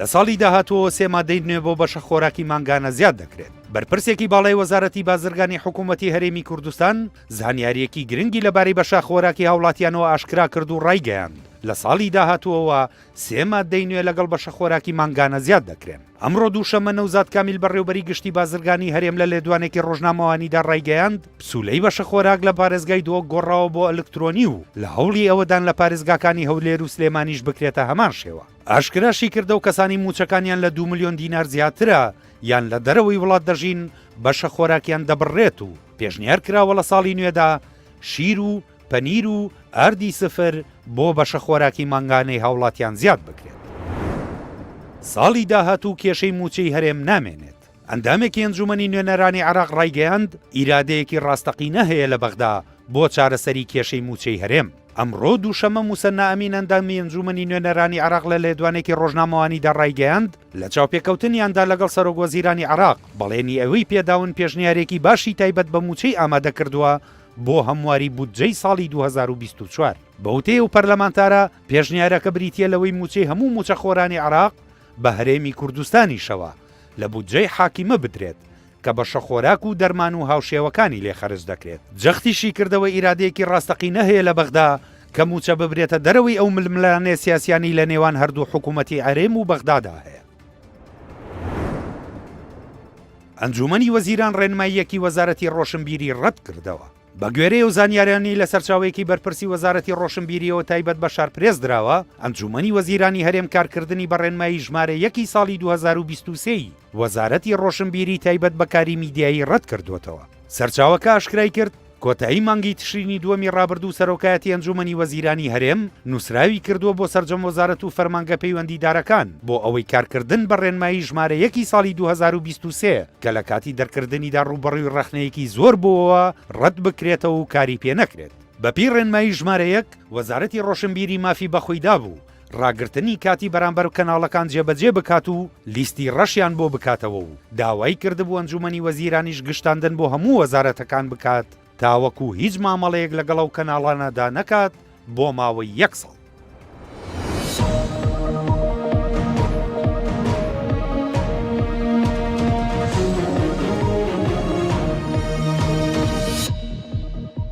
لە ساڵی داهاتووەوە سێ مادەی نوێ بۆ بەشە خۆراکی مانگانە زیاد دەکرێت. بەرپرسێکی باڵای وەزارەتی بازرگانی حکوومەتی هەرێمی کوردستان زانیارییەکی گرنگی لەبارەی بەشە خۆراکی هاوڵاتیانەوە ئاشکرا کرد و ڕایگەیاند، لە ساڵی داهاتووەوە سێ ماددەی نوێ لەگەڵ بەشە خۆراکی مانگانە زیاد دەکرێن. ئەمڕۆ دووشەممە نەوزاد کامیل بەڕێوبەری گشتی بازرگانی هەرێم لە لێدوانێکی ڕۆژنامەوانیدا ڕایگەیاند، پسولەی بەشە خۆراک لە پارێزگای دهۆک گۆڕاوە بۆ ئەلکترۆنی و لە هەوڵی ئەوەدان لە پارێزگاکانی هەولێر و سلێمانیش بکرێتە هەمان شێوە. ئاشکراشی کرد ئەو کەسانەی مووچەکانیان لە دوو ملیۆن دینار زیاترە یان لە دەرەوەی وڵات دەژین بەشە خۆراکیان دەبڕرێت و پێشنیار کراوە لە ساڵی نوێدا شیر و پەنیر و ئاردی سفر بۆ بەشە خۆراکی مانگانەی هاوڵاتیان زیاد بکرێت. ساڵی داهاتوو کێشەی مووچەی هەرێم نامێنێت. ئەندامێکی ئەنجوومەنی نوێنەرانی عێراق ڕایگەیاند، ئیرادەیەکی ڕاستەقینە هەیە لە بەغدا بۆ چارەسەری کێشەی مووچەی هەرێم. ئەمڕۆ دووشەممە موسەننا ئەمین ئەندامی ئەنجوومەنی نوێنەرانی عێراق لە لێدوانێکی ڕۆژنامەوانیدا ڕایگەیاند، لە چاوپێکەوتنیاندا لەگەڵ سەرۆکوەزیرانی عێراق بەڵێنی ئەوەی پێداون پێشنیارێکی باشی تایبەت بە مووچەی ئامادەکردووە بۆ هەمواری بودجەی ساڵی 2024. بەوتەی ئەو پەرلەمانتارە، پێشنیارەکە بریتییە لەوەی مووچەی هەموو مووچەخۆرانی عێراق بە هەرێمی کوردستانیشەوە لە بودجەی حاکیمە بدرێت کە بەشە خۆراک و دەرمان و هاوشێوەکانی لێ خەرج دەکرێت. جەختیشی کردەوە ئیرادەیەکی ڕاستەقینە هەیە لە بەغدا کە مووچە ببرێتە دەرەوەی ئەو ململانێ سیاسیانەی لە نێوان هەردوو حکوومەتی عەرێم و بەغدادا هەیە. ئەنجوومەنی وەزیران ڕێنماییەکی وەزارەتی ڕۆشنبیری ڕەتکردەوە. بەگوێرەی ئەو زانیاریانەی لە سەرچاوەیەکی بەرپرسی وەزارەتی ڕۆشنبیرییەوە تایبەت بە شارپرێس دراوە، ئەنجوومەنی وەزیرانی هەرێم کارکردنی بە ڕێنمایی ژمارە یەکی ساڵی 2023 ی وەزارەتی ڕۆشنبیری تایبەت بە کاری میدیایی ڕەتکردووەتەوە. سەرچاوەکە ئاشکرای کرد، کۆتایی مانگی تشرینی دووەمی ڕابردوو سەرۆکایەتی ئەنجوومەنی وەزیرانی هەرێم نووسراوی کردووە بۆ سەرجەم وەزارەت و فەرمانگە پەیوەندیدارەکان بۆ ئەوەی کارکردن بە ڕێنمایی ژمارە یەکی ساڵی 2023 کە لە کاتی دەرکردنیدا ڕووبەڕووی ڕەخنەیەکی زۆر بووەوە ڕەت بکرێتەوە و کاری پێ نەکرێت. بەپێی ڕێنمایی ژمارە یەک، وەزارەتی ڕۆشنبیری مافی بەخۆی دابوو ڕاگرتنی کاتی بەرامبەر کەناڵەکان جێبەجێ بکات و لیستی ڕەشیان بۆ بکاتەوە و داوای کردبوو ئەنجومەنی وەزیرانیش گشتاندن بۆ هەموو وەزارەتەکان بکات تاوەکو هیچ مامەڵەیەک لەگەڵ ئەو کەناڵانەدا نەکات بۆ ماوەی یەک ساڵ.